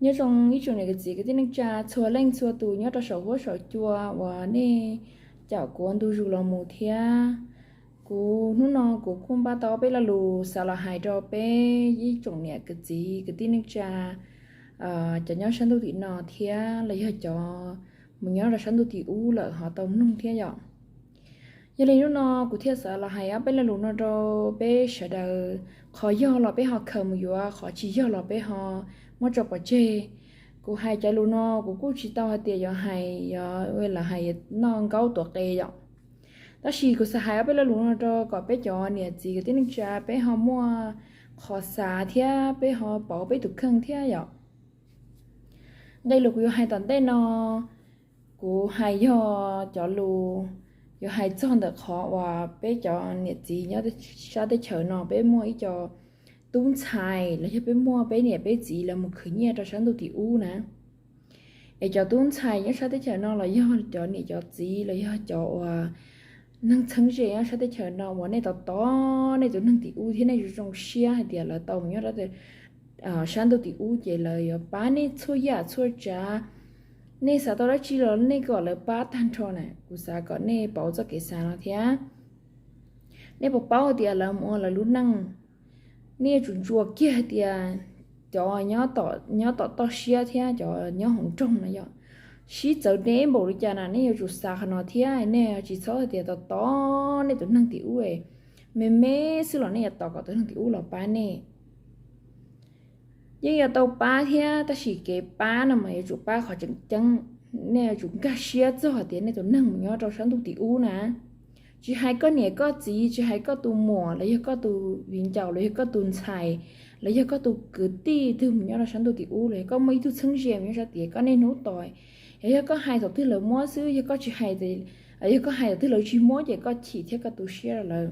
Nyob zoo ib tsoom niam kwv txiv kwv tij neej tsa txhua leej txhua tus nyob rau saum huab saum cua uas nej caum kuv ua ntu zus los mus thiab. Kuv hnub no kuv kuj npaj tau peb lo lus xav los hais rau peb ib tsoom niam kwv txiv kwv tij neej tsa cov nyob sab ntuj tim no thiab los yog cov mus nyob rau sab ntuj tim ub lawm ho tau mloog thiab yom. Yog li hnub no kuv thiaj xav los hais ob peb lo lus no rau peb sawv daws, qhov yog los peb ho khaws mus yuav, qhov tsis yog los peb ho muab tso pov tseg. Kuv hais cov lus no kuv kuj tsis tau hais tias yuav hais, yuav lam hais noj nkaub tuav qe yom. Tab sis kuv xav hais ob peb lo lus no rau kom peb cov niam txiv kwv tij neej tsa peb ho muaj qhov xav thiab peb ho pauv peb tus kheej thiab yom. Nqe lus kuv yuav hais tom ntej no, kuv hais yog cov lus, yuav hais txog ntawm qhov uas peb cov niam txiv nyob sab teb chaws no peb muaj ib co tub ntxhais los yog peb muaj peb niam peb txiv lawv mus khwv nyiaj rau sab ntuj tim ub na. Es cov tub ntxhais nyob sab teb chaws no los yog cov niam cov txiv los yog cov uas neeg txheeb ze nyob sab teb chaws no uas nej tos tos nej tus neeg tim ub thiab nej zoo zoo siab hais tias lawv tau mus nyob sab ntuj tim ub ces lawv yuav pab nej txhua yam txhua tsav. Nej xav tau dab tsi los nej kom lawv pab tag nrho na. Kuv xav kom nej pauv txoj kev xav no thiab. Nej puas paub hais tias lawv mus ua lawv lub neej, nej yuav tsum ntsuas kiag hais tias cov nyob tom toj siab thiab cov nyob hauv nroog no yog sib txawv deb npaum li cas na, nej yuav tsum xav qhov no thiab. Nej tsis txhob hais tias tos tos nej tus neeg tim ub, me me xwb los nej yuav tos kom tus neeg tim ub los pab nej. Yeej yuav tau pab thiab tab sis kev pab no mas yuav tsum pab qhov tseem ceeb. Nej yuav tsum nkag siab txog hais tias nej tus neeg mus nyob rau sab ntuj tim ub na, tsis hais koj niam koj txiv, tsis hais koj tus muam los yog koj tus viv ncaus los yog koj tus ntxhais los yog koj tus kwv tij twg mus nyob rau sab ntuj tim ub los yog koj muaj ib tug txheeb ze mus nyob sab tid koj niaj hnub tos, yog koj hais thaum twg lawv muab xwb, yog koj tsis hais, yog koj hais thaum twg lawv tsis muab ces koj chim thiab koj tu siab rau lawv.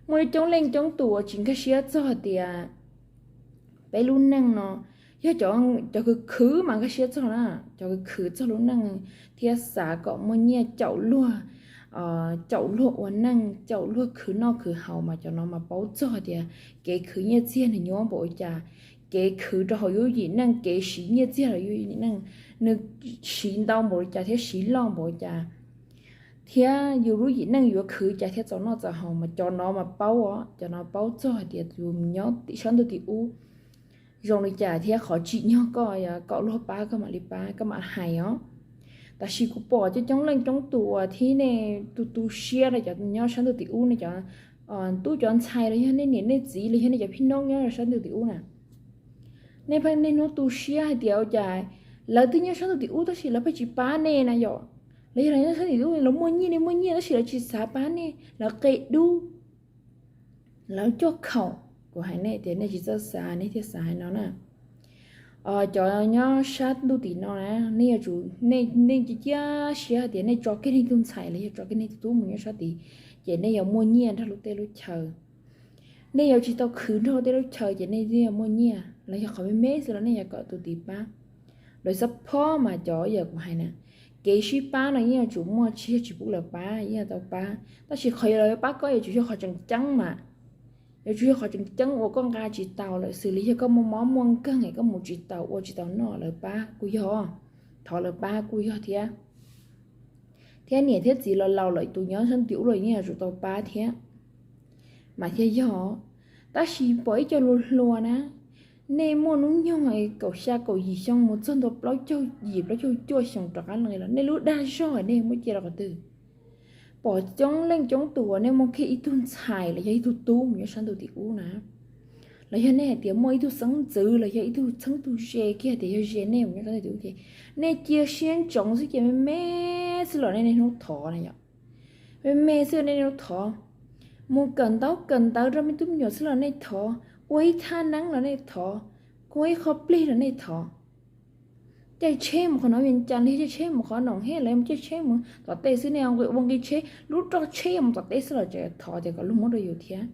Muaj coob leej coob tus uas tsis nkag siab txog tias peb lub neej no, yog cov khwv khwv mas nkag siab txog na, cov khwv khwv txog lub neej thiab xav kom muaj nyiaj caum luag, caum luag ua neej, caum luag khwv noj khwv haus mas cov no mas paub txog tias kev khwv nyiaj txiag nws nyuaj npaum li cas, kev khwv rau hauv yus yim neej, kev siv nyiaj txiag rau yus yim neej, nws siv ntau npaum li cas thiab siv loj npaum li cas, thiab yus lub yim neej yuav khwv cas thiab txaus noj txaus haus mas cov no mas paub os, cov no paub txog hais tias tus nyob tim sab ntuj tim ub zoo li cas thiab qhov tsim nyog koj yuav kom luag pab koj mam li pab, koj mam hais os. Tab sis kuv pom coob coob leej coob tus uas thiab nej tu tu siab rau cov nyob sab ntuj tim ub, nej cov tub cov ntxhais los yog nej niam nej txiv los yog nej cov phij noob nyob sab ntuj tim ub na, nej pheej niaj hnub tu siab hais tias ua cas lawv twb nyob sab ntuj tim ub tab sis lawv pheej tsis pab nej na yom. Los yog lawv nyob sab ntuj tim ub lawv muaj nyiaj, nej muaj nyiaj tab sis lawv tsis xav pab nej, lawv qia dub, lawv cuaj khaum. Kuv hais nej tias nej tsis txawj xav nej thiaj xav hais no na. Cov nyob sab ntuj tim no na, nej yuav tsum, nej cia siab hais tias nej tso kiag nej tug ntxhais los yog tso kiag nej tug tub mus nyob sab tid, ces nej yuav muaj nyiaj nrog lub teb lub chaw. Nej yuav tsis tau khwv nrog tej lub chaw ces nej yeej yuav muaj nyiaj, los yog qhov me me xwb los nej yuav kom tus tid pab. Lawv xab phob mas cov yam kuv hais na, kev sib pab no yeej yuav tsum muaj, tsis yog tsis pub lawv pab, yeej yuav tau pab, tab sis qhov yog lawv pab koj yuav tsum yog qhov tseem ceeb mas, yuav tsum yog qhov tseem ceeb uas koj nqa tsis tau lawm xws li yog koj muaj mob muaj nkeeg es koj mus tsis tau ua tsis tau noj lawv pab kuj yog, thov lawv pab kuj yog thiab. Thiab niam thiab txiv los laus lawm tus nyob sab ntuj tim ub los yeej yuav tsum tau pab thiab mas thiaj yog. Tab sis pom ib co hluas hluas na, nej muaj hnub nyoog kaum xya kaum yim xyoo mus txog ntua plaub caug yim plaub caug cuaj xyoo rov qab los nej lub dag zog nej muab cia rau qhov twg? Pom coob leej coob tus uas nej muaj kiag ib tug ntxhais los yog ib tug tub mus nyob sab ntuj tim ub na, los yog nej hais tias muaj ib tug xeeb ntxwv los yog ib tug txheeb tug ze kiag tias yog ze nej mus nyob sab ntuj tim ub ces nej cia siab ntsoov xwb ces me me xwb los nej niaj hnub thov na yom. Me me xwb nej niaj hnub thov, mus kawm ntaub kawm ntawv rau me tub me nyuam xwb los nej thov, ua ib thaj neeb los nej thov, ua ib qho plig los nej thov. Caij tsheb mus qhov no Vias Cas li, caij tsheb mus qhov no Noom Hej los caij tsheb mus tom tej xwb nej ua nqi tsheb, lub roj tsheb mus tom tej xwb los tseem thov tias kom luag muab rau yus thiab.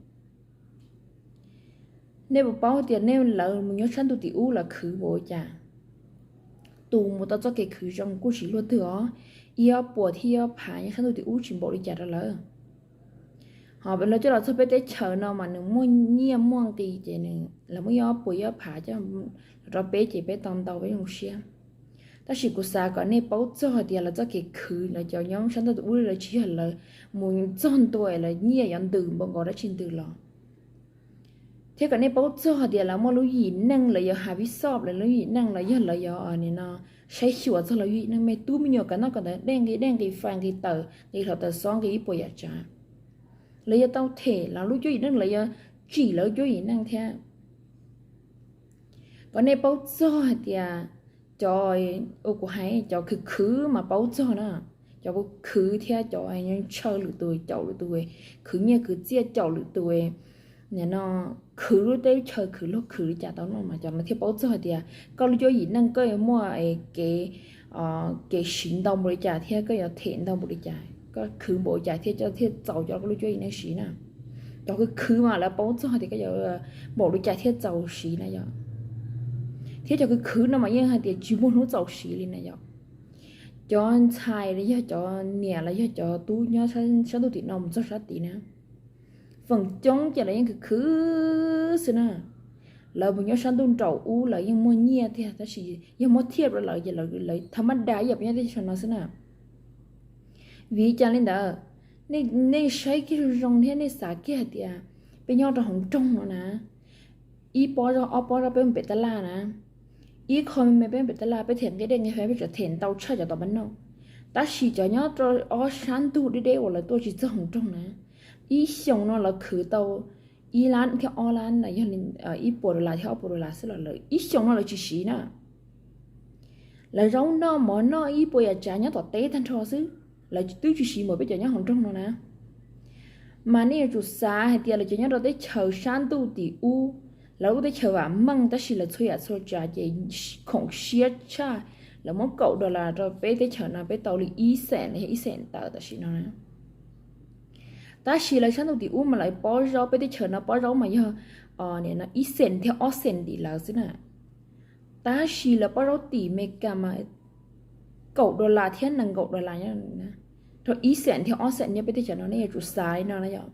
Nej puas paub tias nej lawv mus nyob sab ntuj tim ub los khwv npaum li cas? Tus mus tau txoj kev khwv zoo kuj tsis luag twg os, ib ob puas thiab ib ob phav nyob sab ntuj tim ub tsis npaum li cas rau lawv. Lawv coj los txog peb teb chaws no mas nws muaj nyiaj muaj nqis ces lawv muab ib ob puas ib ob phav coj los rau peb ces peb tau ntau peb zoo siab. Tab sis kuv xav kom nej paub txog hais tias lawv txoj kev khwv, lawv cov nyob sab ntuj tim ub lawv tsis yog lawv mus txog ntua es lawv nyiaj yuav ntws npaum nkaus dab tsi ntws los. Thiab kom nej paub txog hais tias lawv muaj lub yim neej, lawv yuav has vij xoj lawv lub yim neej, lawv yog lawv yuav nim no saib xyuas txog lawv yim neej, me tub me nyuam kav noj kav ntawd dej nqi dej nqi fais nqi taws nqi hluav taws xob nqi ib puas yam tsav. Lawv yuav tau them lawv lub cuab yim neej, lawv yuav tsim lawv lub cuab yim neej thiab. Kom nej paub txog hais tias cov, ua kuv hais cov khwv khwv mas paub txog na, cov khwv khwv thiab cov ntshaw lwm tus, caum lwm tus, khwv nyiaj khwv txiaj caum lwm tus, nim no khwv lub teb chaws khwv luag khwv li cas tau no mas cov no thiaj paub txog hais tias koj lub cuab yim neej koj yuav muaj kev, kev siv ntau npaum li cas thiab koj yuav them ntau npaum li cas, koj khwv npaum li cas thiab coj thiaj txaus coj koj lub cuab yim neej siv na. Cov khwv khwv mas lawv paub txog hais tias koj yuav npaum li cas thiaj txaus siv na yom. Thiab cov khwv khwv no mas yeej hais tias tsis muaj hnub txaus siv li na yom. Cov ntxhais los yog cov niam los yog cov tub nyob sab ntuj tim no mus txog sab tid na, feem coob ces lawv yeej khwv khwv xwb na. Lawv mus nyob sab ntuj nraum ub lawv yeej muaj nyiaj tiag, tab sis yog muab thiaj rau lawv ces lawv tha mab da ib yam peb nyob teb chaws no xwb na. Vim li cas li ntawd? Nej saib kiag zoo zoo thiab nej xav kiag hais tias peb nyob rau hauv nroog no na, ib pob zaub ob pob zaub peb mus pem tab laj na, ib qho me me peb mus pem tab laj peb them nqi dej nqi fais peb tseem them ntau tshaj cov tom npab noj. Tab sis cov nyob rau ob sab ntug deb deb uas lawv tuaj tsis txog hauv nroog na, ib xyoos no lawv khwv tau ib lab thiab ob lab los yog ib puas dollar thiab ob puas dollar xwb los lawv ib xyoos no lawv tsis siv na. Lawv zaub noj mov noj ib puas yam tsav nyob tom teb tag nrho xwb, lawv twb tsis siv npaum peb cov nyob hauv nroog no na. Mas nej yuav tsum xav hais tias lawv cov nyob rau teb chaws sab ntuj tim ub, lawv lub teb chaws vam meej tab sis lawv txhua yam txhua tsav ces khoom siab tshaj. Lawv muab kaum dollar rau peb teb chaws no peb tau li ib xees los yog ib xees ntawd tam sim no na. Tab sis lawv sab ntuj tim ub mas lawv pob zaub, peb teb chaws no pob zaub mas yog ib xees thiab ob xees dim lawv xwb na. Tab sis lawv pob zaub tim Meskas mas kaum dollar thiab nees nkaum dollar, rau ib xees thiab ob xees nyob peb teb chaws no. Nej yuav tsum xav li no na yom.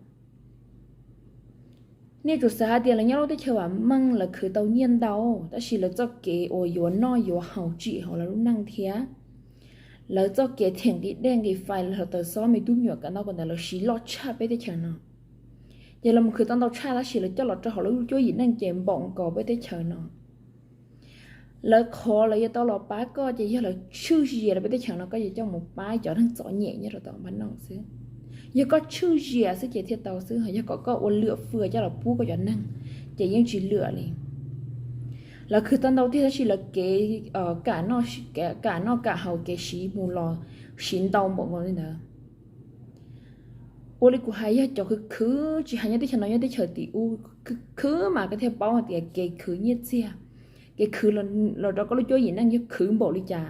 Nej yuav tsum xav hais tias lawv nyob lub teb chaws vam meej lawv khwv tau nyiaj ntau, tab sis lawv txoj kev uas yuav noj yuav haus tsim hauv lawv lub neej thiab lawv txoj kev them nqi dej nqi fais los tawm xob me tub me nyuam kav ntau kav ntawd lawv siv loj tshaj peb teb chaws no. Ces lawv mus khwv tau ntau tshaj tab sis lawv coj los rau hauv lub cuab yim neej ces npaum nkaus peb teb chaws no. Lawv qhov lawv yuav tau los pab koj ces yog lawv tshwj zias rau peb teb chaws no koj yuav coj mus pab cov neeg txom nyem nyob rau tom npab noj xwb. Yog koj tshwj zias xwb ces thiaj tau xwb, yog kom koj ua lwam fwj coj los pub koj cov neeg ces yeej tsis lwam li. Lawv khwv tau ntau tiag tab sis lawv kev kam noj kam haus kev siv mus los siv ntau npaum nkaus li ntawd. Ua li kuv hais yog cov khwv khwv tsis hais nyob teb chaws no nyob teb chaws tim ub khwv mas koj thiaj paub hais tias kev khwv nyiaj txiag, kev khwv los rau koj lub cuab yim neej yog khwv npaum li cas.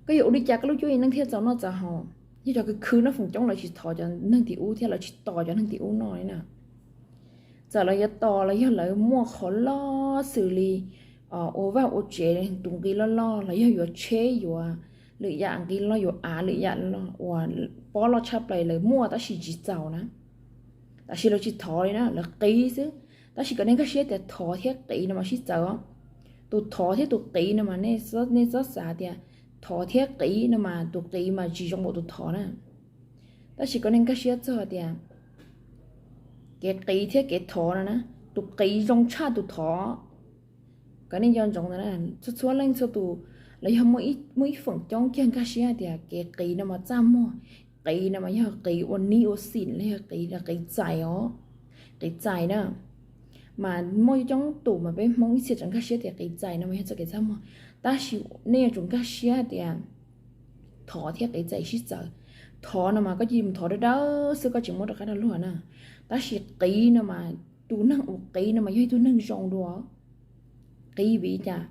Koj yuav ua li cas koj lub cuab yim neej thiaj txaus noj txaus haus? Yog cov khwv khwv no feem coob lawv tsis thov cov neeg tim ub thiab lawv tsis tos cov neeg tim ub noj li na. Txawm lawv yuav tos los yog lawv muaj qhov loj xws li ua vaj ua tsev, tus nqi loj loj los yog yuav tsheb yuav lwm yam nqi loj yuav av lwm yam uas pob loj tshaj plaws lawv muaj tab sis tsis txaus na. Tab sis lawv tsis thov li na, lawv qiv xwb. Tab sis kom nej nkag siab tias thov thiab qiv no mas sib txawv os. Tus thov thiab tus qiv no mas nej txhob xav tias thov thiab qiv no mas tus qiv mas tsis zoo npaum tus thov na. Tab sis kom nej nkag siab txog tias kev qiv thiab kev thov no na, tus qiv zoo tshaj tus thov. Kom nej nco ntsoov ntawd, txhua txhua leej txhua tus los yog muaj ib feem coob kiag nkag siab tias kev qiv no mas txaj muag, qiv no mas yog qiv ua nib ua xim los yog qiv, qiv txais os, qiv txais na. Mas muaj coob tus mas peb Hmoob ib txhia tseem nkag siab tias qiv txais no mas yog txoj kev txaj muag, tab sis nej yuav tsum nkag siab tias thov thiab qiv txais sib txawv. Thov no mas koj cia li mus thov dawb dawb xwb koj tsis muab rov qab rau luag na. Tab sis qiv no mas tus neeg uas qiv no mas yog ib tug neeg zoo dua. Qiv vim li cas?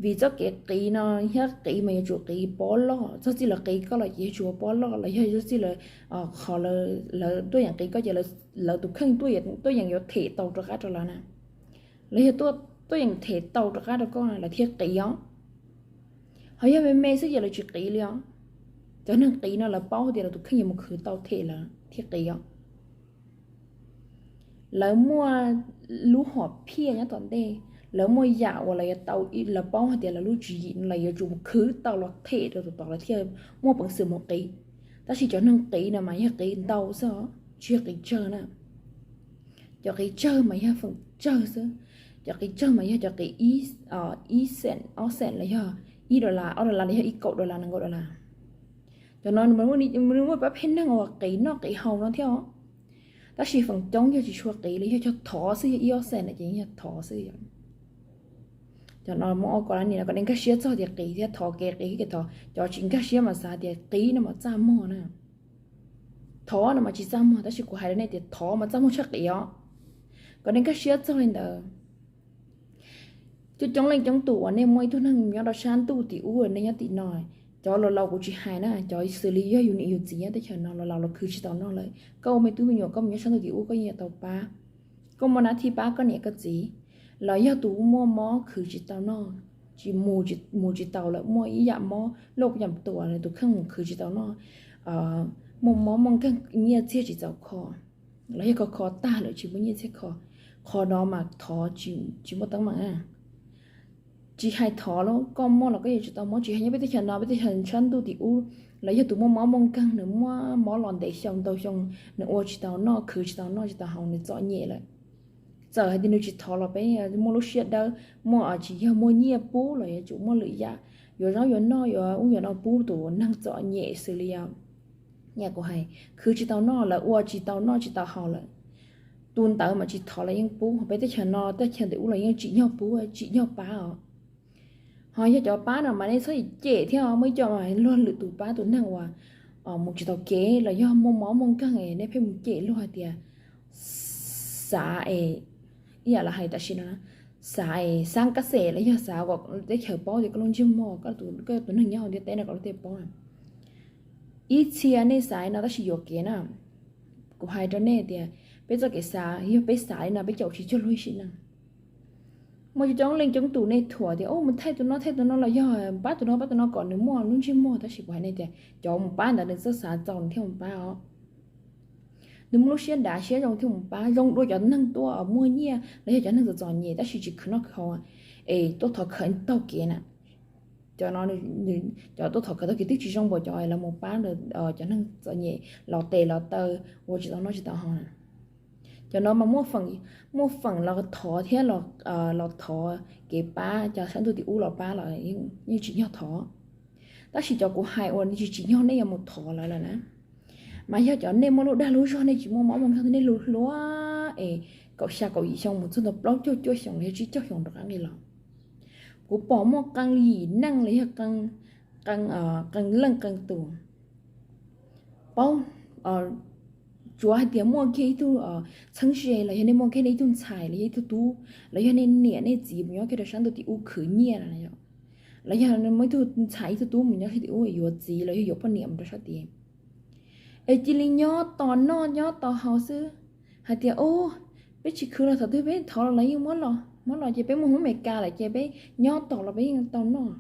Vim txoj kev qiv no thiab qiv mas yuav tsum qiv pob loj, txog txij lawv qiv koj los ces yuav tsum ua pob loj los yog txog txij lawv, qhov lawv tuaj yeem qiv koj ces lawv tus kheej tuaj yeem yuav them tau rov qab rau lawv na. Lawv yog tuaj yeem them tau rov qab rau koj na lawv thiaj qiv os. Ho yog me me xwb ces lawv tsis qiv li os. Cov neeg qiv no lawv paub tias lawv tus kheej yuav mus khwv tau them lawv thiaj qiv os. Lawv muaj lub hom phiaj nyob tom ntej, lawv muaj yam uas lawv yuav tau, lawv paub hais tias lawv lub tswv yim no lawv yuav tsum mus khwv tau los them rau tus tod lawv thiaj muaj peev xwm mus qiv. Tab sis cov neeg qiv no mas yog qiv ntau xwb os, tsis yog qiv tsawg na. Cov qiv tsawg mas yog feem tsawg xwb. Cov qiv tsawg mas yog cov qiv ib xees, ob xees los yog ib dollar, ob dollar los yog ib kaum dollar, nees nkaum dollar. Cov no nws muaj pab pheej neeg uas qiv noj qiv haus no thiab os. Tab sis feem coob yog tsis tshua qiv li, yog cov thov xwb, yog ib ob xees na ces yog thov xwb. Cov no muaj ob ko lab ni no kom nej nkag siab txog tias qiv thiab thov, kev qiv kev thov. Cov tsis nkag siab mas xav tias qiv no mas txaj muag na. Thov no mas tsis txaj muag, tab sis kuv hais rau nej tias thov mas txaj muag tshaj qiv os. Kom nej nkag siab txog li ntawd. Coob coob leej coob tus uas nej muaj ib tug neeg nyob rau sab ntuj tim ub, nej nyob tim no, cov laus laus kuv tsis hais na, cov xws li yog yus niam yus txiv nyob teb chaws no, laus laus los khwv tsis tau noj lawm, koj ua me tub me nyuam koj mus nyob sab ntuj tim ub koj yeej yuav tau pab, koj muaj nab thij pab koj niam koj txiv. Los yog tus muaj mob khwv tsis tau noj, tsis mus, mus tsis tau lawm, muaj ib yam mob loj kuj yam tuam, tus kheej mus khwv tsis tau noj, muaj mob muaj nkeeg nyiaj txiag tsis txaus kho, los yog kho kho tag lawm tsis muaj nyiaj txiag kho. Qhov no mas thov tsis muaj teeb meem na. Tsis hais thov los koj muaj los koj yuav tsis tau mob, tsis hais nyob peb teb chaws no, peb teb chaws sab ntuj tim ub, los yog tus muaj mob muaj nkeeg, nws muaj mob los ntev xyoo ntau xyoo, nws ua tsis tau noj, khwv tsis tau noj tsis tau haus, nws txom nyem lawm. Txawm hais tias nws tsis thov los peb muaj lub siab dawb, muaj tsis yog muaj nyiaj pub los yuav tsum muaj lwm yam, yuav zaub yuav noj yuav ub yuav no pub tus neeg txom nyem xws li os. Yam kuv hais, khwv tsis tau noj, lawv ua tsis tau noj tsis tau haus lawm, tus ntawd mas tsis thov los yeej pub. Peb teb chaws no teb chaws ntuj tim ub los yeej tsim nyog pub, tsim nyog pab os. Ho yog cov pab no mas nej txhob cem thiab, muaj ib co mas luag lwm tus pab tus neeg uas mus tsis tau kev los yog muaj mob muaj nkeeg, nej pheej mus cem luag hais tias xav es, ib yam li hais tam sim no, xav es xav kab xes los yog xav kom teb chaws paub tias koj lub ntsej muag, koj tus neeg nyob hauv ntiaj teb no kom lub teb paub. Ib txhia nej xav li no tab sis yuam kev na. Kuv hais rau nej tias peb txoj kev xav, yog peb xav li no peb caum tsis cuag luag ib sim neej. Muaj coob coob leej coob tus nej thuam tias mus thaij tus no thaij tus no los yog pab tus no pab tus no kom nws muaj lub ntsej muag, tab sis kuv hais nej tias cov mus pab ntawd nws txawj xav txaus nws thiaj mus pab os. Nws muaj lub siab dav siab zoo thiaj mus pab. Zoo dua cov neeg tuaj muaj nyiaj los yog cov neeg txom txom nyem tab sis tsis khwv noj khwv haus es tuaj thov khawv taug kev na. Cov no, cov tuaj thov khawv taug kev twb tsis zoo npaum cov lawv mus pab cov neeg txom nyem los tes los taw, ua tsis tau noj tsis tau haus na. Cov no mas muaj feem los thov thiab, los thov kev pab, cov sab ntuj tim ub los pab los yeej tsim nyog thov. Tab sis cov kuv hais uas tsis tsim nyog nej yuav mus thov lawv lawm na, mas yog cov nej muaj lub dag lub zog, nej tsis muaj mob muaj nkeeg, nej hluas hluas es kaum xya kaum yim xyoo mus txog ntawm plaub caug cuaj xyoos los yog tsib caug xyoo rov qab nqis los. Kuv pom muaj qee yim neej los yog qee leej qee tus paub, tsuav hais tias muaj kiag ib tug txheeb ze los yog nej muaj kiag nej ib tug ntxhais los yog ib tug tub los yog nej niam nej txiv mus nyob kiag rau sab ntuj tim ub khwv nyiaj, los yog muaj ib tug ntxhais ib tug tub mus nyob sab tim ub yuav txiv los yog yuav poj niam mus rau sab tid, es cia li nyob tos noj nyob tos haus xwb. Hais tias, u, peb tsis khwv los thaum twg peb thov los lawv yeej muab los, muab los ces peb mus hauv Amelikas lawm ces peb nyob tos los peb yeej tau noj.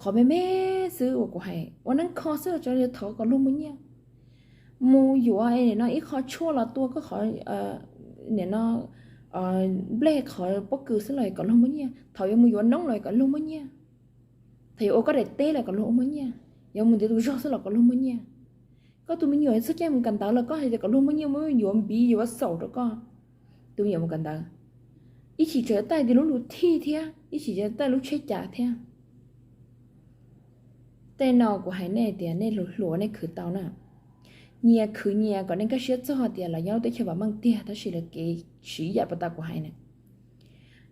Qhov me me xwb uas kuv hais ua neeb kho xwb, tsuas yog thov kom luag muaj nyiaj. Mus yuav nim no ib qho tshuaj los tua koj qhov, nim no nplej qhov pob kws xwb los kom luag muaj nyiaj, thaum yuav mus yuav noob los kom luag muaj nyiaj, thaum yuav ua koj daim teb los kom luag muaj nyiaj, yuav mus ntiav tus zog xwb los kom luag muaj nyiaj. Koj tus me nyuam txoj cai mus kawm ntawv los koj hais tias kom luag muaj nyiaj, muab yuav npiv yuav xaum rau koj tus me nyuam mus kawm ntawv. Ib chim tseem taij tias lub lus thij thiab ib chim tseem taij lub tsheb cas thiab. Tej no kuv hais nej tias nej hluas hluas nej khwv tau na. Nyias khwv nyias kom nej nkag siab txog tias lawv nyob lub teb chaws vam meej tiag, tab sis lawv kev siv yam puas tas kuv hais na.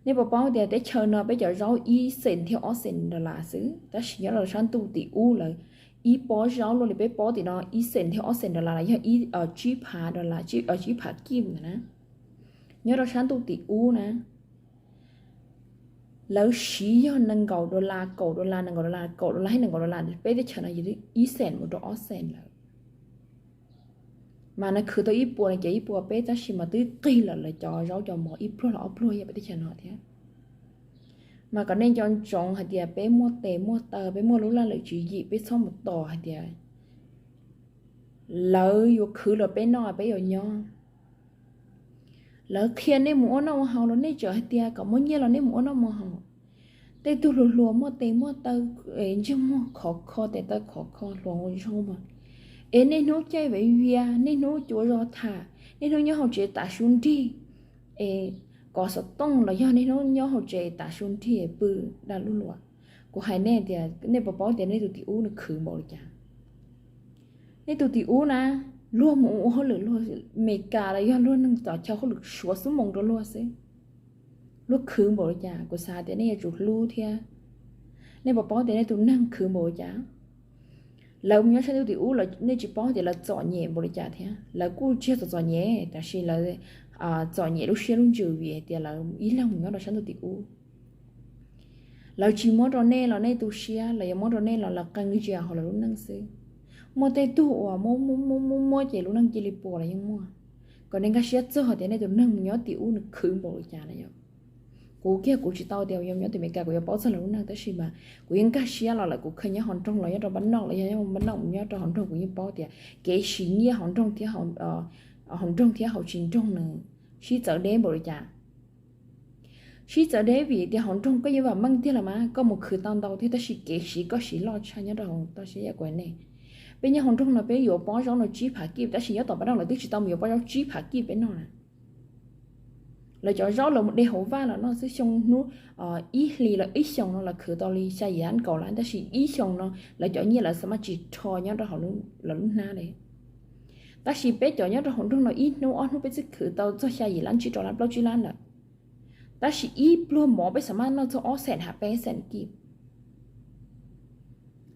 Nej puas paub tias teb chaws no peb cov zaub ib xees thiab ob xees dollar xwb, tab sis nyob rau sab ntuj tim ub lawv ib pob zaub luaj li peb pob tim no ib xees thiab ob xees dollar los yog tsib phav dollar, tsib phav kij ntawd na. Nyob rau sab ntuj tim ub na, lawv siv yog nees nkaum dollar, kaum dollar, nees nkaum dollar, kaum dollar thiab nees nkaum dollar, peb teb chaws no yog ib xees mus rau ob xees lawm. Mas nws khwv tau ib puas, nws cov ib puas peb, tab sis mas twb qig lawm lawv cov zaub cov mov ib pluag los ob pluag yam peb teb chaws no thiab. Mas kom nej nco ntsoov hais tias peb muaj tes muaj taw, peb muaj lub laj lwm tswv yim, peb txhob mus tos hais tias lawv yuav khwv los peb noj peb yuav nyob. Lawv qhia nej mus ua noj ua haus los nej tseem hais tias kom muab nyiaj los nej mus ua noj ua haus. Tej tug hluas hluas muaj tes muaj taw, ntsej muag khov kho, tes taw khov kho, hluas nraug mas, es niaj hnub caij vev vias, niaj hnub cuav zos tham, niaj hnub nyob hauv tsev tav su nrig, es kov xov tooj los yog niaj hnub nyob hauv tsev tav su nrig pw dag lub luam. Kuv hais nej tias nej puas paub tias nej tus tim ub nws khwv npaum li cas? Nej tus tim ub na, luag mus ua hauj lwm luag Meskas los yog luag neeg tom chaw hauj lwm suav xuab moos rau luag xwb. Luag khwv npaum li cas, kuv xav tias nej yuav tsum hlub thiab. Nej puas paub tias nej tus neeg khwv npaum li cas? Lawv mus nyob sab ntuj tim ub los nej tsis paub tias lawv txom nyem npaum li cas thiab. Lawv kuj tsis yog txom txom nyem, tab sis lawv txom nyem lub siab lub ntsws vim hais tias lawv ib leeg mus nyob rau sab ntuj tim ub. Lawv tsis muab rau nej los nej tu siab, lawv yuav muab rau nej los lawv qee ntsia hauv lawv lub neej xwb. Muaj tej tug uas muab muab muab muab ces lub neej cia li puas los yeej muaj. Kom nej nkag siab txog tias nej tus neeg mus nyob tim ub nws khwv npaum li cas na yom. Kuv kiag kuv tsis tau tias yog nyob tim Meskas kuv yuav paub txog lawv lub neej, tab sis mas kuv yeej nkag siab los lawm kuv kheev nyob hauv nroog los nyob rau npab noj los yog nyob npab noj mus nyob rau hauv nroog kuv yeej paub tias kev siv nyiaj hauv nroog thiab hauv nroog thiab hauv tsis nroog nws sib txawv deb npaum li cas. Sib txawv deb vim tias hauv nroog koj yeej vam meej tiag los mas koj mus khwv tau ntau thiab, tab sis kev siv koj siv loj tshaj nyob rau hauv toj siab yam kuv hais nej. Peb nyob hauv nroog no peb yuav pob zaub no tsib phav kib, tab sis nyob tom npab noj lawv twb tsis tau mus yuav pob zaub tsib phav kib peb noj na. Lawv cov zaub lawv mus de hauv vaj los noj xwb, xyoo hnub ib hlis los ib xyoos no lawv khwv tau li xya yim lab kaum lab, tab sis ib xyoos no lawv cov nyiaj lawv xav mas tsis rho nyob rau hauv lawv lub hnab li. Tab sis peb cov nyob rau hauv nroog no ib hnub ob hnub peb twb khwv tau txog xya yim lab tsib rau lab plaub tsib lab lawm. Tab sis ib pluag mov peb xav mas noj txog ob xees hab peb xees kib.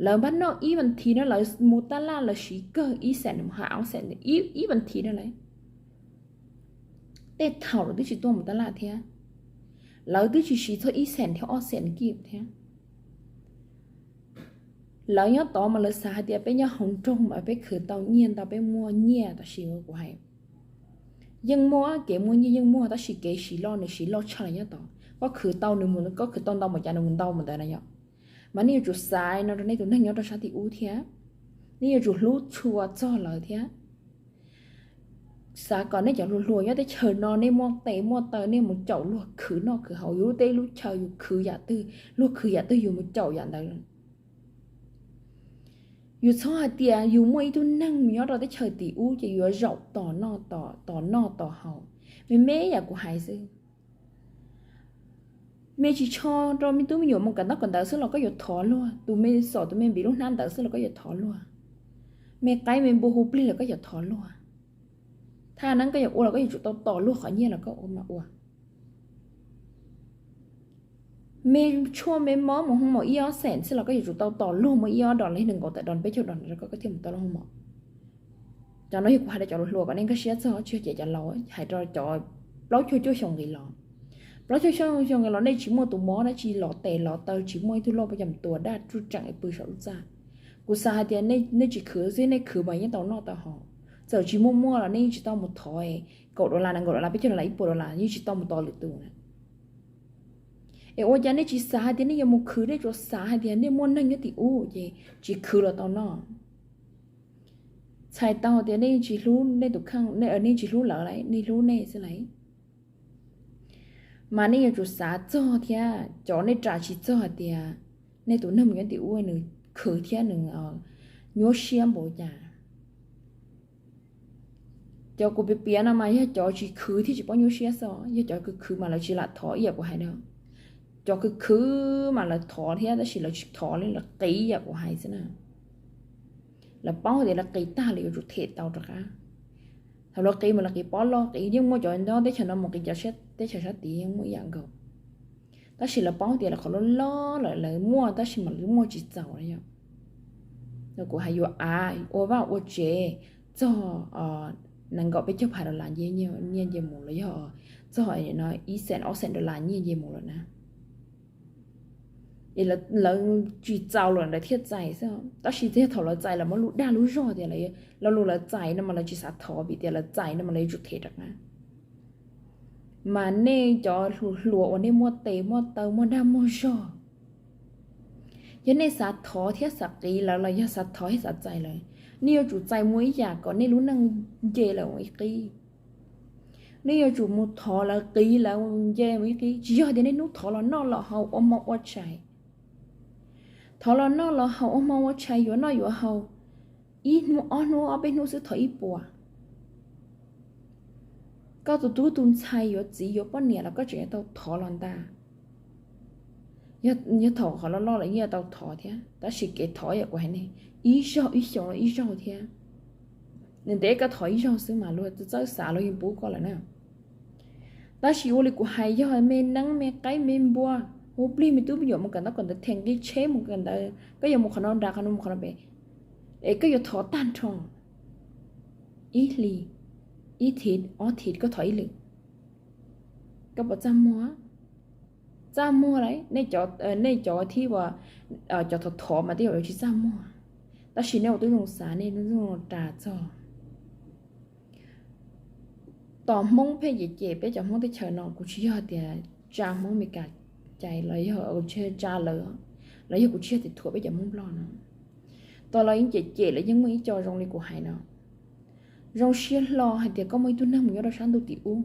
Lawv npab noj ib vas thiv no lawv mus taj laj lawv siv kawg ib xees mus hab ob xees ib vas thiv no lawm. Tej thaum lawv twb tsis tuaj mus taj laj thiab, lawv twb tsis siv txog ib xees thiab ob xees kib thiab. Lawv nyob tod mas lawv xav hais tias peb nyob hauv nroog mas peb khwv tau nyiaj ntau peb muaj nyiaj, tab sis kuv hais yeej muaj kev muaj nyiaj yeej muaj, tab sis kev siv loj nws siv loj tshaj lawv nyob tod. Koj khwv tau nws mus, koj khwv tau ntau npaum cas nws mus ntau mus ntawd na yom. Mas nej yuav tsum xav no rau nej tus neeg nyob rau sab tim ub thiab. Nej yuav tsum hlub tshua txog lawv thiab. Xav kom nej cov hluas hluas nyob teb chaws no nej muaj tes muaj taw nej mus caum luag khwv noj khwv haus, yus lub teb lub chaw yus khwv yam twg luag khwv yam twg yus mus caum yam ntawd. Yus txhob hais tias yus muaj ib tug neeg mus nyob rau teb chaws tim ub ces yuav zaum tos noj tos haus. Me me yam kuv hais xwb. Me tsis tsho rau me tub me nyuam mus kawm ntaub kawm ntawv xwb los koj yuav thov luag, tus me xom tus me npiv lub hnab ntawd xwb los koj yuav thov luag. Me qaib me npua hu plig los koj yuav thov luag. Thaj neeb koj yuav ua los koj yuav tsum tau tos luag qhov nyiaj los koj ua mas ua. Me tshuaj me mob mus hoo maum ib ob xees xwb los koj yuav tsum tau tos luag muaj ib ob dos li nees nkaum tawm dos peb caug dos rau koj thiaj mus tau lub hoo maum. Cov no yog kuv hais rau cov hluas hluas kom nej nkag siab txog, tsis yog ces cov laus, cov plaub caug cuaj xyoo nqis los, plaub caug xyoo xyoo nqis los nej tsis muaj tus mob dab tsi los tes los taw, tsis muaj ib tug loj pab cam tuas daj ruj tseem pw saum lub txaj. Kuv xav hais tias nej tsis khwv xwb, nej khwv mas yeej tau noj tau haus. Txawm tsis muaj muaj los nej yeej tsis tau mus thov kaum dollar, nees nkaum dollar, peb caug dollar, ib puas dollar yeej tsis tau mus tos lwm tus na. Es ua cas nej tsis xav hais tias nej yuav mus khwv, nej tsuas xav hais tias nej muaj neeg nyob tim ub ces tsis khwv los tau noj. Txhais tau tias nej tsis hlub nej tus kheej, nej tsis hlub lawv, nej hlub nej xwb lawm. Mas nej yuav tsum xav txog thiab, cov nej ras tsis txog hais tias nej tus neeg mus nyob tim ub nws khwv thiab nws nyuaj siab npaum cas. Cov kuv piav piav no mas yog cov tsis khwv thiaj tsis paub nyuaj siab xwb, yog cov khwv khwv mas lawv tsis lam thov ib yam kuv hais no. Cov khwv khwv mas lawv thov thiab tab sis lawv tsis thov li, lawv qiv yam kuv hais xwb na. Lawv paub tias lawv qiv tag lawv yuav tsum them tau rov qab. Thaum lawv qiv mas lawv qiv pob loj, qiv yeej muaj cov nyob teb chaws no mus qiv cov teb chaws sab tid yeej muaj ib yam nkaus. Tab sis lawv paub tias lawv qhov loj loj lawm lawv muaj tab sis mas lawv muaj tsis txaus li yom. Kuv hais yuav av ua vaj ua tsev txog nees nkaum peb caug phav dollar nyiaj nce mus los yog txog ib xees ob xees dollar nyiaj nce mus lawm na. Es lawv tsis txaus lawm lawv thiaj txais xwb, tab sis txij thaum lawv txais lawv muab lub dag lub zog tias lo lus lawv txais no mas lawv tsis xav thov vim tias lawv txais no mas lawv yuav tsum them rov qab. Mas nej cov hluas hluas uas nej muaj tes muaj taw muaj dag muaj zog, yog nej xav thov thiab xav qiv lawv los yog xav thov thiab xav txais lawv, Nej yuav tsum txais mus ib yam kom nej lub neej nce lawm mus ib qib. Nej yuav tsum mus thov lawv qiv lawv nce mus ib qib, tsis yog tias nej hnub thov los noj los haus ua hmo ua tshais. Thov los noj los haus ua hmo ua tshais, yuav noj yuav haus, ib hnub ob hnub ob peb hnub xwb thov ib puas. Koj tus tub tus ntxhais yuav txiv yuav poj niam los koj tseem yuav tau thov los ntag. Yog thaum qhov loj loj los yeej yuav tau thov thiab, tab sis kev thov yam kuv hais ne, ib zaug ib xyoos los ib zaug thiab. Nws ntev koj thov ib zaug xwb mas luag txawj xav luag yeej pub koj lawm na. Tab sis ua li kuv hais, yog me neeb me qaib me npua, hu plig me tub me nyuam mus kawm ntawv, kawm ntawv, them nqi tsheb mus kawm ntawv, koj yuav mus qhov no nrad qhov no mus qhov no pem, es koj yuav thov tag nrho ib hlis, ib thiv ob thiv koj thov ib lwm, koj puas txaj muag? Txaj muag lauj. Nej cov thib uas cov thov thov mas tej zaum yuav tsis txaj muag, tab sis nej ua tib zoo xav, nej tib zoo ras txog. Tos Hmoob pheej cem cem peb cov Hmoob teb chaws no, kuv tsis yog tias tsa Hmoob Meskas cai los yog tsa lawv, los yog kuv tsis yog tias thuam peb cov Hmoob Nplog no. Tos los yeej cem cem, lawv yeej muaj ib co zoo li kuv hais no. Zoo siab hlo hais tias koj muaj ib tug neeg mus nyob rau sab ntuj tim ub,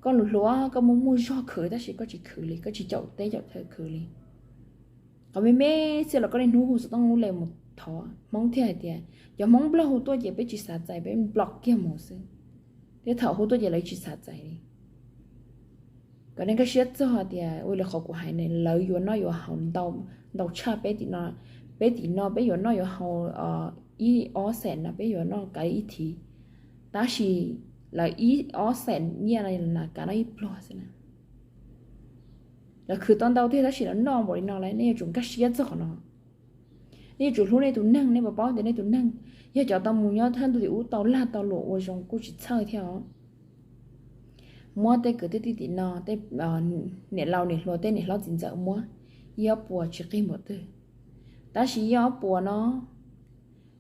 koj lus hluas koj muaj muaj zog khwv tab sis koj tsis khwv li, koj tsis caum teb caum chaw khwv li. Qhov me me xwb los koj niaj hnub hu xov tooj lub le mus thov. Hmoob thiaj hais tias cov Hmoob Nplog hu tuaj ces peb tsis xav txais, peb block kiag mus xwb, thiab thaum hu tuaj ces lawv tsis xav txais li. Kom nej nkag siab txog tias ua li qhov kuv hais ne, lawv yuav noj yuav haus ntau tshaj peb tim no. Peb tim no peb yuav noj yuav haus ib ob xees no peb yuav noj kav ib thiv, tab sis lawv ib ob xees nyiaj no kav noj ib pluag xwb na. Lawv khwv tau ntau tiag tab sis lawv noj npaum li no lawm, nej yuav tsum nkag siab txog qhov no. Nej yuav tsum hlub nej tus neeg, nej puas paub tias nej tus neeg yog cov tau mus nyob thaj ntuj tim ub tau lag tau luam ua zoo kuj tsis txhawj thiab os. Muab tej kwv tij tij tim no, tej niam laus niam hluas tej niam hlob txiv ntxawm muab ib ob puas tsis qig npaum twg. Tab sis ib ob puas no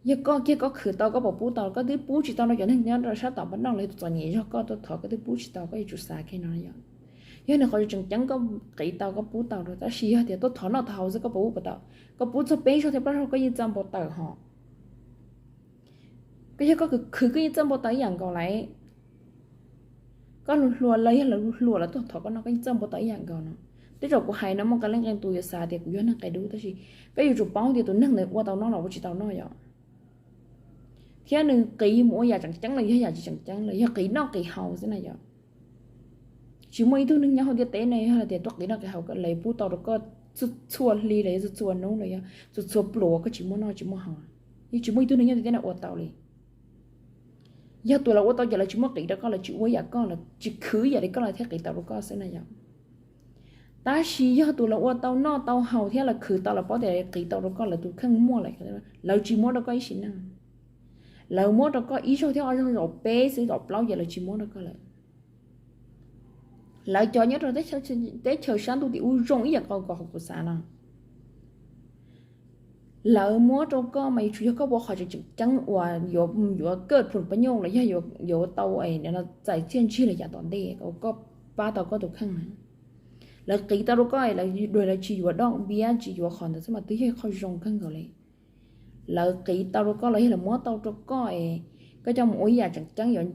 yog koj kiag koj khwv tau koj puas pub tau? Koj twb pub tsis tau rau cov neeg nyob rau sab tom pab noj los yog tus txom nyem zog koj tuaj thov, koj twb pub tsis tau, koj yuav tsum xav kiag no yom. Yog nws qhov tseem ceeb koj qiv tau koj pub tau rau, tab sis yog tias tuaj thov noj thov haus xwb koj puas pub puas tau? Koj pub txog peb zaug thiab plaub zaug koj yeej txaj npau taws hos. Koj yog koj khwv koj yeej txaj npau taws ib yam nkaus lawm. Koj lus hluas los yog lawv lus hluas lawv tuaj thov koj no koj yeej txaj npau taws ib yam nkaus no. Tej zaum kuv hais no muaj qee leej qee tus yuav xav tias kuv yog neeg qia dub, tab sis koj yuav tsum paub tias tus neeg ntawd ua tau noj los ua tsis tau noj yom. Thiab nws qiv mus ua yam tseem ceeb los yog yam tsis tseem ceeb los yog qiv noj qiv haus xwb na yom. Tsis muaj ib tug neeg nyob hauv ntiaj teb no yog tias tuaj qiv noj qiv haus lawv pub tau rau koj txhua hli los yog txhua hnub los yog txhua txhua pluas koj tsis muaj noj tsis muaj haus. Yeej tsis muaj ib tug neeg nyob ntiaj teb no ua tau li. Yog tus lawv ua tau ces lawv tsis muab qiv rau koj, lawv tsis ua yam koj, lawv tsis khwv yam li koj lawv thiaj qiv tau rau koj xwb na yom. Tab sis yog tus lawv ua tau noj tau haus thiab lawv khwv tau lawv paub tias qiv tau rau koj lawv tus kheej muaj lawm, lawv tsis muab rau koj ib sim neej. Lawv muab rau koj ib zaug thiab ob zaug zaum peb xwb zaum plaub ces lawv tsis muab rau koj lawm. Lawv cov nyob rau teb chaws sab ntuj tim ub zoo ib yam nkaus hauv kuv xav no. Lawv muab rau koj mas yuav tsum yog koj ua qhov tseem ceeb uas yuav kawj plhus pab nyuj los yog yuav tau txais txiaj ntsig los yam tom ntej uas koj pab tau koj tus kheej na. Lawv qiv tau rau koj, lawv tsis yuav doj npiab tsis yuav qhov ntawd xwb mas twb yog qhov zoo kawg nkaus li. Lawv qiv tau rau koj los yog lawv muab tau rau koj es koj coj mus ua ib yam tseem ceeb yuav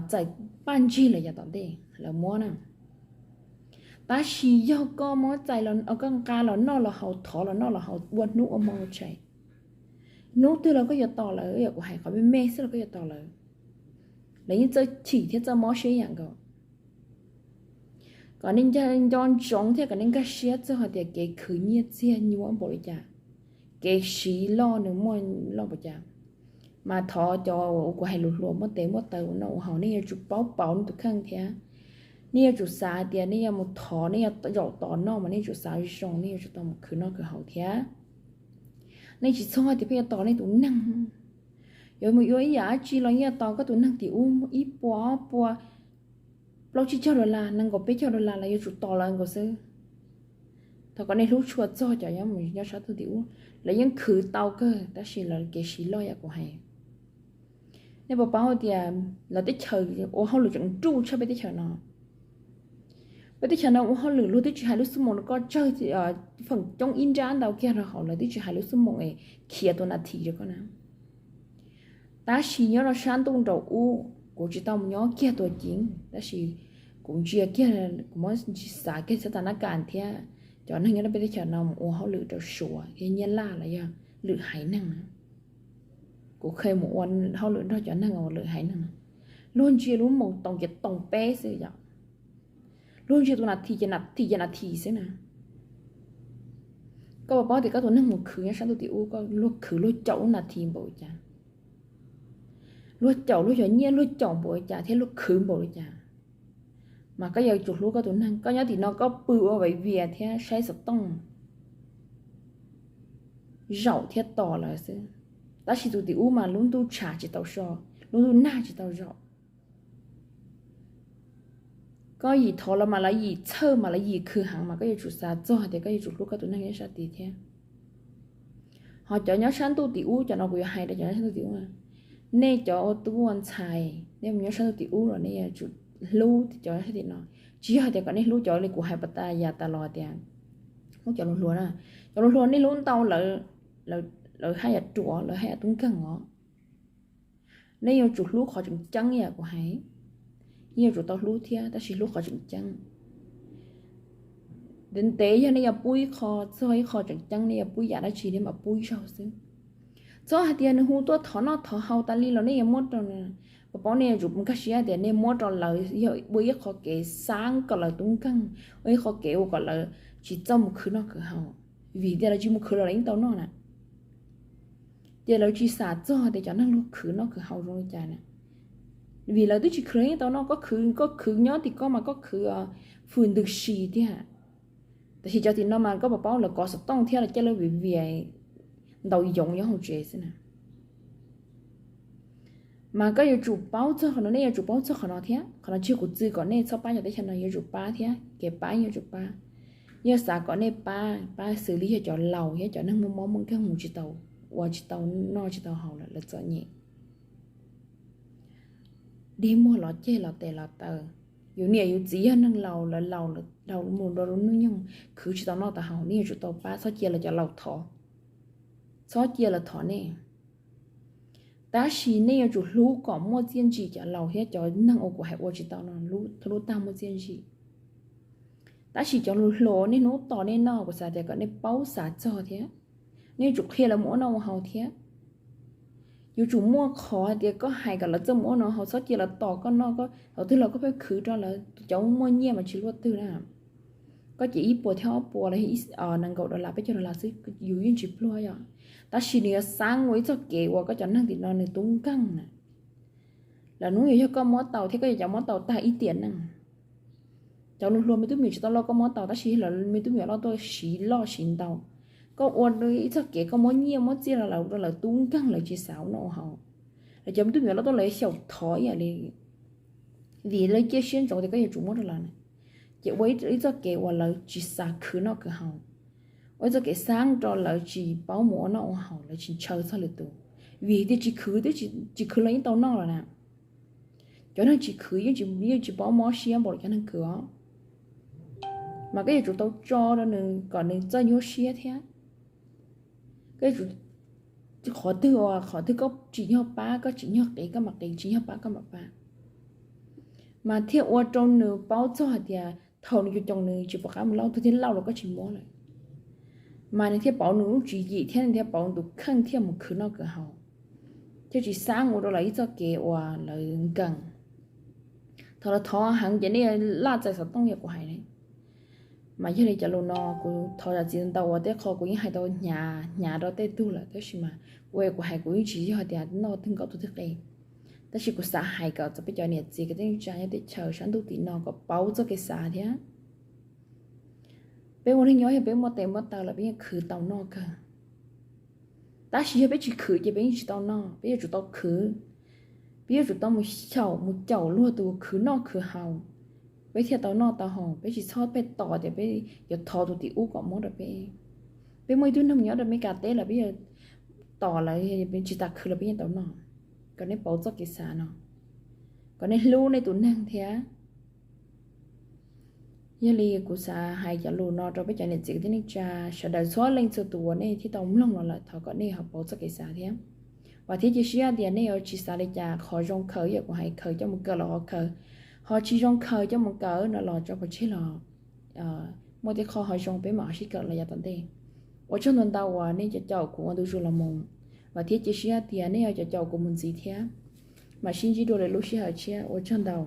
txais paj ntsig los yam tom ntej lawv muab na. Tab sis yog koj muab txais, koj nqa los noj los haus, thov los noj los haus ua hnub ua hmo ua tshais, hnub twg los koj yuav tos lawv, yam kuv hais qhov me me xwb los koj yuav tos lawv. Lawv yeej txawj chim thiab txawj mob siab ib yam nkaus. Kom nej nco ntsoov thiab kom nej nkag siab txog hais tias kev khwv nyiaj txiag nyuaj npaum li cas, kev siv loj nws muaj loj npaum cas. Mas thov cov uas kuv hais lus hluas muaj tes muaj taw ua noj ua haus, nej yuav tsum paub pauv nej tus kheej thiab. Nej yuav tsum xav tias nej yuav mus thov, nej yuav zaum tos noj mas nej yuav tsum xav zoo, nej yuav tsum tau mus khwv noj khwv haus thiab. Nej tsis txhob hais tias pheej yuav tos nej tus neeg. Yuav mus yuav ib yam dab tsi los yeej yuav tos koj tus neeg tim ub ib puas ob puas, plaub tsib caug dollar, nees nkaum peb caug dollar los yuav tsum tos lawv nkaus xwb. Thov kom nej hlub tshua txog cov nyob mus nyob sab ntuj tim ub, lawv yeej khwv tau kawg tab sis lawv kev siv loj yam kuv hais. Nej puas paub hais tias lawv teb chaws ua hauj lwm tseem nruj tshaj peb teb chaws no. Peb teb chaws no ua hauj lwm luag twb tsis hais lub xuab moos rau koj, tsawg feem coob ib nrab ntau kiag rau hauv lawv twb tsis hais lub xuab moos es khiav tus nas this rau koj na. Tab sis nyob rau sab ntuj nraum ub, kuv tsis tau mus nyob kiag tuaj ceev, tab sis kuv ntsia kiag, kuv muab xav kiag txhab tas nab kas thiab cov neeg nyob rau peb teb chaws no mus ua hauj lwm rau Suav thiab Nyab Laj los yog lwm haiv neeg na. Kuv kheev mus ua hauj lwm nrog cov neeg uas lwm haiv neeg na. Luag ntsia lub moos toos ces toos peb xwb yom. Luag ntsia tus nas this ces nas this ces nas this xwb na. Koj puas paub tias koj tus neeg mus khwv nyob sab ntuj tim ub, koj luag khwv luag caum lub nas this npaum li cas? Luag caum luag cov nyiaj luag caum npaum li cas thiab luag khwv npaum li cas? Mas koj yuav tsum hlub koj tus neeg. Koj nyob tim no koj pw ua viv vias thiab saib xov tooj zaum thiab tos lawv xwb. Tab sis tus tim ub mas lub ntuj tshav tsis tau so, lub ntuj nag tsis tau zaum. Koj yim thov los mas lawv yim txhawj mas lawv yim khwv heev, mas koj yuav tsum xav txog tias koj yuav tsum hlub koj tus neeg nyob sab tid thiab. Ho cov nyob sab ntuj tim ub, cov no kuv yuav hais rau cov nyob sab ntuj tim ub, nej cov ua tub ua ntxhais nej mus nyob sab ntuj tim ub los nej yuav tsum hlub cov nyob sab tim no. Tsis yog hais tias kom nej hlub cov li kuv hais pas tas yam tas los tias hlub cov hluas hluas na. Cov hluas hluas nej hlub ntau lawv, lawv haj yam ruam, lawv haj yam tub nkeeg os. Nej yuav tsum hlub qhov tseem ceeb yam kuv hais. Nej yuav tsum tau hlub thiab, tab sis hlub qhov tseem ceeb. Ntev ntev yog nej yuav pub ib qho, txog ib qho tseem ceeb nej yuav pub yam dab tsi nej mam pub ib zaug xwb. Txhob hais tias nws hu tuaj thov noj thov haus tas li los nej yuav muab rau, puas paub nej yuav tsum nkag siab tias nej muab rau lawv yog ua ib qho kev xav kom lawv tub nkeeg, ua ib qho kev ua kom lawv tsis txawj mus khwv noj khwv haus, vim tias lawv tsis mus khwv los lawv yeej tau noj na. Ces lawv tsis xav txog tias cov neeg luag khwv noj khwv haus zoo li cas na. Vim lawv twb tsis khwv los yeej tau noj, koj khwv, koj khwv nyob tim koj mas koj khwv fwm ntws si tiag. Tab sis cov tim no mas koj puas paub lawv kov xov tooj thiab lawv caij lawv viv vias ntaus yoov nyob hauv tsev xwb na. Mas koj yuav tsum paub txog qhov no, nej yuav tsum paub txog qhov no thiab. Qhov no tsis yog kuv txwv kom nej txhob pab cov teb chaws no, yuav tsum pab thiab, kev pab yuav tsum pab. Yog xav kom nej pab, pab xws li yog cov laus thiab cov neeg muaj mob muaj nkeeg mus tsis tau, ua tsis tau noj tsis tau haus lawm, lawv txom nyem, dig muag los ceg los tes los taw. Yus niam yus txiv yog neeg laus, lawv laus, laus mus rau lub hnub nyoog khwv tsis tau noj tau haus, nej yuav tsum tau pab, txhob cia lawv cov laus thov, txhob cia lawv thov nej. Tab sis nej yuav tsum hlub kom muaj txiaj ntsig cov laus thiab cov neeg uas kuv hais ua tsis tau no, hlub tag muaj txiaj ntsig. Tab sis cov hluas hluas nej hnub tos nej noj, kuv xav tias kom nej paub xav txog thiab. Nej yuav tsum qhia lawv mus ua noj ua haus thiab. Yuav tsum muaj qhov hais tias koj hais kom lawv txawj mus ua noj haus, txhob cia lawv tos koj noj, thaum twg los koj pheej khwv rau lawv. Cov muaj nyiaj mas tsis luaj twg na. Koj ces ib puas thiab ob puas los nees nkaum dollar, peb caug dollar xwb yus yeej tsis pluag yom. Tab sis nws yuav xav ua ib txoj kev uas koj cov neeg tim no nws tub nkeeg na. Lawv hnub yuav yog koj muab tau thiab koj yuav cov muab tau tag ib tiam neej. Cov hluas hluas me tub me nyuam tsis tau loj koj muab tau, tab sis lawv me tub me nyuam loj tuaj siv loj siv ntau. Koj ua ib txoj kev koj muab nyiaj muab txiaj rau lawv, rau lawv tub nkeeg lawv tsis xav ua noj ua haus. Lawv cov me tub me nyuam loj tuaj lawv xyaum thov ib yam li, vim lawv cia siab ntsoov tias koj yuav tsum muab rau lawv na. Ces ua ib txoj kev uas lawv tsis xav khwv noj khwv haus, ua ib txoj kev xav rau lawv tsis paub mus ua noj ua haus, lawv tsis ntshaw txog lwm tus. Vim tias tsis khwv, tsis khwv los yeej tau noj los na. Cov neeg tsis khwv yeej tsis paub mob siab npaum li cov neeg khwv os. Mas koj yuav tsum tau tso rau nws kom nws txawj nyuaj siab thiab. Koj yuav tsum, qhov twg uas qhov twg koj tsim nyog pab koj tsim nyog qiv koj mam qiv, tsim nyog pab koj mam pab. Mas thiaj ua rau nws paub txog hais tias thaum nws cov coos nws tsis pom qab mus lauj, twg thiaj lauj los koj tsis muab lawm. Mas nws thiaj pauv nws lub tswv yim thiab nws thiaj pauv nws tus kheej thiaj mus khwv noj khwv haus, thiaj tsis xav ua rau lawv ib txoj kev uas lawv nkees. Thaum lawv thov heev ces nej laj txais xov tooj yam kuv hais ne. Mas yog li cov lus no kuv thov zam txim ntau uas tej qho kuv yeej hais tau hnyav hnyav rau tej tug lawm, tab sis mas ua kuv hais kuv yeej tsis yog tias noj twg nkauj tus twg qe. Tab sis kuv xav hais kom txog peb cov niam txiv kwv tij neej tsa nyob teb chaws sab ntuj tim no kom paub txoj kev xav thiab. Peb ua neeg nyob yog peb muaj tes muaj taw lawm peb yeej khwv tau noj kawg. Tab sis yog peb tsis khwv ces peb yeej tsis tau noj, peb yuav tsum tau khwv. Peb yuav tsum tau mus xyaum mus caum luag tus khwv noj khwv haus, peb thiaj tau noj tau haus. Peb tsis txhob pheej tos tias peb yuav thov tus tim ub kom muab rau peb. Peb muaj ib tug neeg nyob rau Meskas teb lawm peb yuav tos lawv tsis tas khwv los peb yeej tau noj. Kom nej pauv txoj kev xav no, kom nej hlub nej tus neeg thiab. Yog li kuv xav hais cov lus no rau peb cov niam txiv kwv tij neej tsa sawv daws txhua leej txhua tus uas nej thiaj tau mloog los lawm, thov kom nej ho pauv txoj kev xav thiab. Vam thiab cia siab tias nej yuav tsis xav li cas, qhov zoo khaws yam kuv hais, khaws coj mus kawm los ho khaws, ho tsis zoo khaws coj mus kawm no los tso pov tseg los muaj tej qho ho zoo peb mam ho sib kawm los yav tom ntej. Ua tsaug ntau ntau uas nej cov caum kuv ua ntu zus los mus, vam thiab cia siab tias nej yuav cov caum kuv mus ntxiv thiab. Mam sib ntsib dua lwm lub sij hawm tshiab, ua tsaug ntau.